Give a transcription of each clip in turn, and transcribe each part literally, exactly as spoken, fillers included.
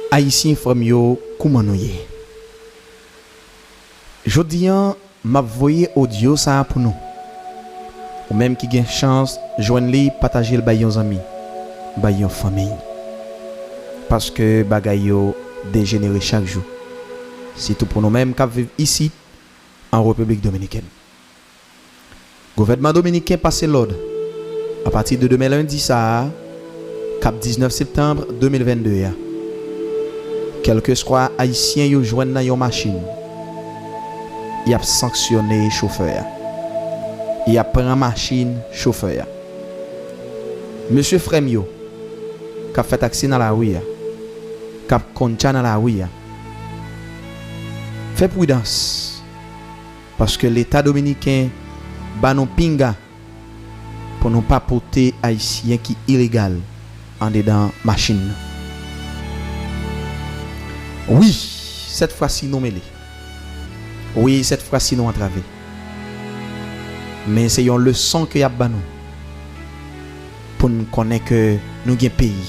Ayisyen frè m yo, kouman nou ye? Jodi a, m ap voye odyo sa a pou nou. Ou menm ki gen chans jwenn li, pataje l bay yon zanmi, bay yon fanmi. Paske bagay yo dejenere chak jou. Sitou pou nou menm k ap viv isit, an Repiblik Dominikèn. Gouvènman dominiken pase lòd, apati de demen lendi sa a, k ap diznèf septanm de mil vennde a, kèlkeswa Ayisyen yo jwenn nan yon machin, y ap sanksyone chofè a. Y ap pran machin chofè a. Mesye frè m yo, k ap fè taksi nan lari a, k ap konn tcha nan lari a, fè pridans, paske Leta dominiken ba nou pinga pou nou pa pote Ayisyen ki ilegal andedan machin nan. Wi, sèt fwa si nou mele. Wi, sèt fwa si nou antrave. Men se yon leson ke y ap ban nou, pou n konnen ke nou gen peyi.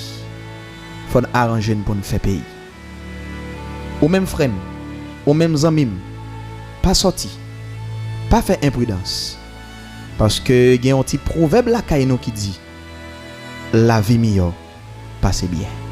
Fò n aranje n pou n fè peyi. Ou menm frè m, ou menm zanmi m, pa sòti, pa fè enpridans. Paske gen yon ti pwovèb lakay nou ki di, lavi miyò pase byen.